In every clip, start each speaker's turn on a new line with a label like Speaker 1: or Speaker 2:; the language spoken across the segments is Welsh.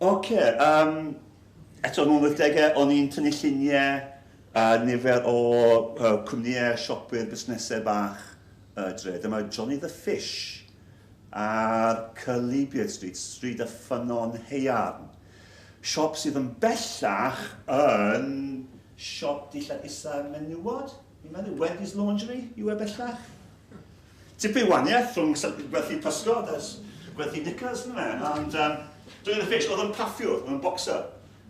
Speaker 1: Oce, eto yn ôl 80au, o'n i'n tynnu lluniau nifer o cwmnïau, siopwyr, busnesau bach y dre. Dyma Johnny the Fish ar Chalybeate Street, Stryd y Ffynnon Haearn. Siop sydd yn bellach yn siop dillad isa menywod, fi'n meddwl, Wendy's Laundry yw e bellach. Tipyn wahaniaeth rhwng gwerthu pysgod a gwerthu knickers, yna fe. Ond Johnny the Fish, oedd yn paffiwr, oedd yn boxer.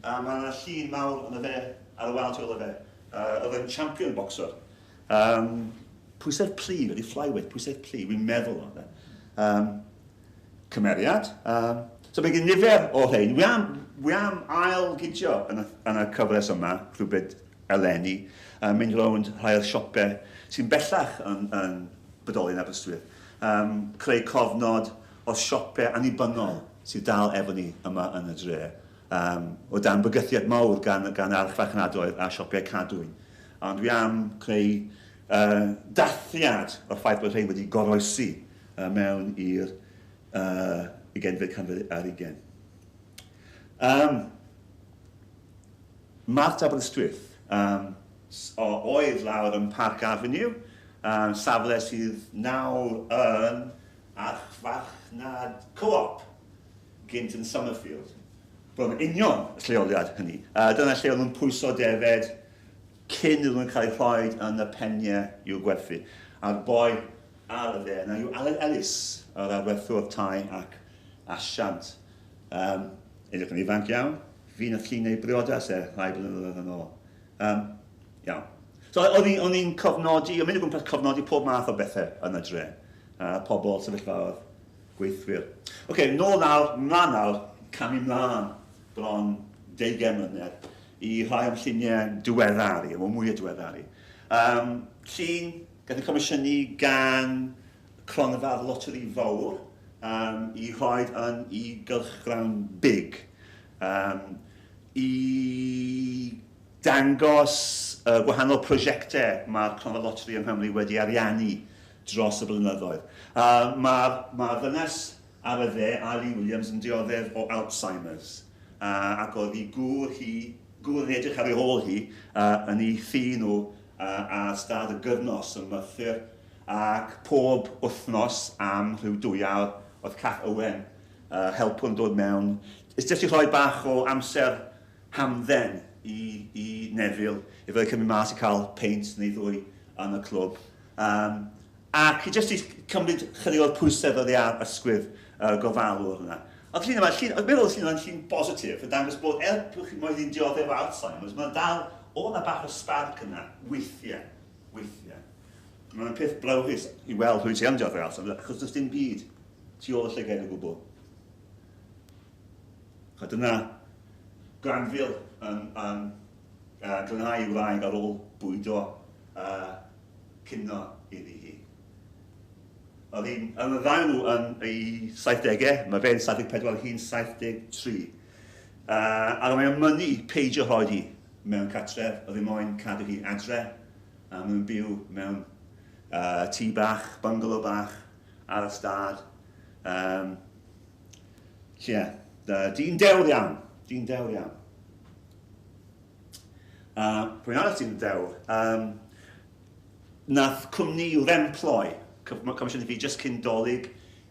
Speaker 1: A mae yna llun mawr yna fe ar y wal tu ôl o fe. Oedd yn champion boxer. Pwysau'r plu, wedi flyweight, pwysau'r plu, wy'n meddwl oedd e. Cymeriad. So mae gen nifer o rhain. Wi am ail gydio yn y cyfres yma, rhywbryd eleni, mynd rownd rhai o'r siopau sy'n bellach yn bodoli yn Aberystwyth. Creu cofnod o siopau annibynnol sydd dal efo ni yma yn y dre. O dan bygythiad mawr gan archfarchnadoedd a siopau cadwyn. Ond dwi am creu dathliad o'r ffaith bod rhain wedi goroesi mewn i'r ugeinfed canrif ar hugain. Mart Aberystwyth oedd lawr yn Park Avenue, safle sydd nawr yn archfarchnad Co-op, gynt yn Summerfield. Bron yn union y lleoliad hynny. Dyna lle oedd nhw'n pwyso defed cyn iddyn nhw'n cael eu rhoi yn y peniau i'w gwerthu. A'r boi ar y dde yna yw Alan Ellis, yr arwerthwr tai ac asiant. Edrych yn ifanc iawn, fi nath llun ei briodas e rhai blynyddoedd yn ôl. Iawn. So o'n i'n cofnodi, o'n mynd o gwmpas cofnodi pob math o bethau yn y dre. Pobl, sefyllfaoedd, gweithwyr. Oce, okay, nôl nawr, mlaen nawr, camu mlaen bron 20 mlynedd i rhai o'm lluniau diweddar i, o mwy o diweddar i. Llun gath ei comisiynu gan Cronfa'r Loteri Fawr i rhoi yn i gylchgrawn Big. I dangos gwahanol prosiectau mae'r Cronfa Loteri yng Nghymru wedi ariannu dros y blynyddoedd. Mae'r ma ddynes ar y dde, Eileen Williams, yn dioddef o Alzheimer's. Ac oedd ei gŵr hi, gŵr yn edrych ar ei hôl hi, yn ei thŷ nhw ar stad y Gyrnos yn Merthyr, ac pob wythnos am rhyw 2 awr oedd Cath Owen helpu'n dod mewn. It's just i rhoi bach o amser hamdden i Neville, i fe cymryd mas i cael peint neu ddwy yn y clwb. Ac i just i cymryd chydig o'r pwysau oddi ar ysgwydd gofalwr yna. Ond llun yma, llun, dwi'n meddwl llun yma'n llun positif, yn dangos bod er bod chi moyn dioddef o Alzheimer's, mae'n dal, o na bach o spark yna, weithiau, weithiau. Mae'n peth brawychus i weld rhywun sy'n dioddef o Alzheimer's, achos does dim byd tu ôl y llygaid o gwbl. A dyna Granville yn glanhau ei wraig ar ôl bwydo cinio iddi hi. Oedd hi'n, yn y ddau nhw yn ei 70au, mae fe'n 74, hi'n 73. A mae'n mynnu peidio rhoi hi mewn cartref, oedd hi moyn cadw hi adre, a mae'n byw mewn tŷ bach, bungalow bach, ar y stad. Yeah, dyn dewr iawn, dyn dewr iawn. Pwy arall sy'n dewr? Nath cwmni Remploy, comisiynu fi just cyn Dolig,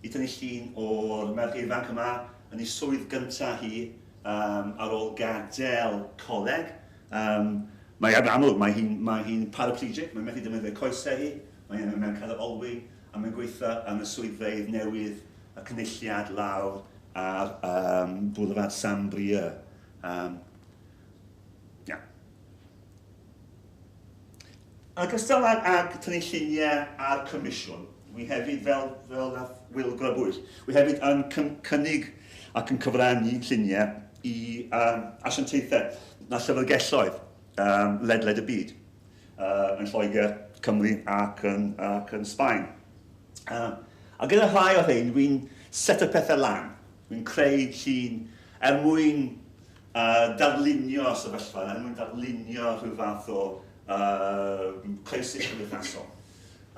Speaker 1: i tynnu llun o'r merch ifanc yma yn ei swydd gyntaf hi ar ôl gadael coleg. Mae yn amlwg, mae hi paraplegic, mae'n methu defnyddio coesau hi, mae'n mewn cadair olwyn, a mae'n gweithio yn y swyddfeydd newydd y cynulliad lawr ar Boulevard Saint-Brieuc. Yeah. Yn ogystal ag tynnu lluniau ar comisiwn, wi hefyd, fel nath Will grybwyll, wi hefyd yn cynnig ac yn cyfrannu lluniau i asiantaethau na llyfrgelloedd ledled y byd, yn Lloegr, Cymru ac yn Sbaen. A gyda rhai o'r rhain, wy'n set y pethau lan. Wy'n creu llun er mwyn darlunio sefyllfa, er mwyn darlunio rhyw fath o crisis cymdeithasol.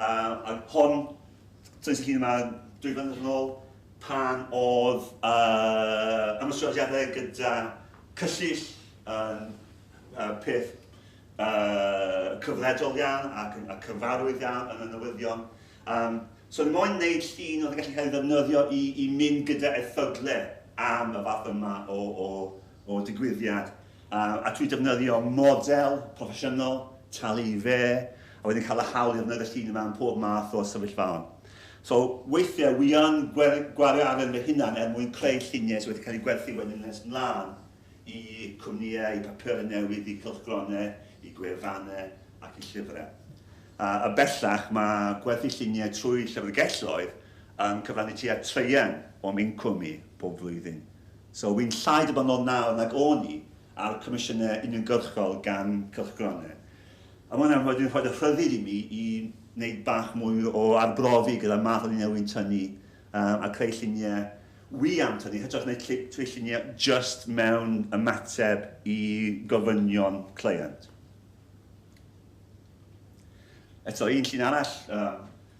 Speaker 1: A hon, tynnu llun yma 2 flynedd yn ôl, pan oedd ymosodiadau gyda cyllyll yn peth cyfredol iawn ac yn cyfarwydd iawn yn y newyddion. So ni moyn wneud llun oedd yn gallu cael ei ddefnyddio i mynd gyda erthyglau am y fath yma o digwyddiad. A trwy defnyddio model proffesiynol, talu i fe, a wedyn cael y hawl i ddefnyddio llun yma yn pob math o sefyllfaon. So weithiau, wi yn gwario arian fy hunan er mwyn creu lluniau sydd wedi cael eu gwerthu wedyn nes mlaen i cwmnïau, i papurau newydd, i cylchgronau, i gwefannau ac i llyfrau. A bellach mae gwerthu lluniau trwy llyfrgelloedd yn cyfrannu tua traean o'm incwm i bob flwyddyn. So wi'n llai dibynnol nawr nag o'n i ar comisiynau uniongyrchol gan cylchgronau. A mae hwnna'n rhoi y rhyddid i mi i wneud bach mwy o arbrofi gyda math o luniau wy'n tynnu a creu lluniau wi am tynnu, hytrach na creu lluniau just mewn ymateb i gofynion client. Eto, un llun arall,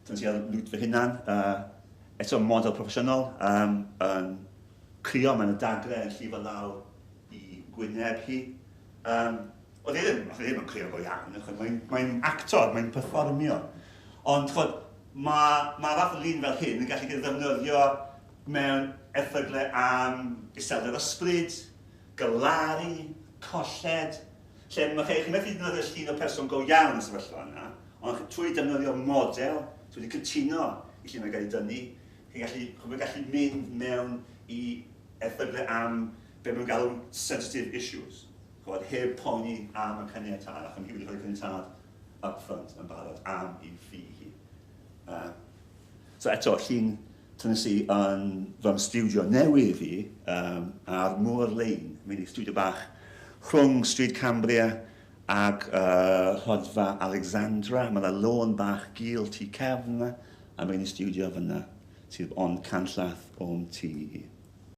Speaker 1: dyna ti ar lwt fy hunan, eto model proffesiynol, yn crio, mae'n y dagre yn llifo lawr i gwyneb hi. Oedd e ddim yn crio go iawn, mae'n actor, mae'n perfformio. Ond chod, mae fath o lun fel hyn yn gallu ddefnyddio mewn erthyglau am iselder ysbryd, galaru, colled, lle mae chi'n methu defnyddio llun o person go iawn yn y sefyllfa yna, ond trwy defnyddio model, trwy wedi cytuno i llun mae'n cael ei dynnu, chi'n gallu mynd mewn i erthyglau am be mae'n galw sensitive issues. Chod, heb poeni am y caniatâd, ac am hi wedi rhoi caniatâd up front yn barod am i ffi hi. So eto, llun tynnes i yn fy studio newydd i ar Moor Lane, mynd i studio bach rhwng Stryd Cambria ag Rhodfa Alexandra. Mae yna lôn bach gul tu cefn yna, a mae'n i studio fyna sydd ond canllath o'm tŷ i.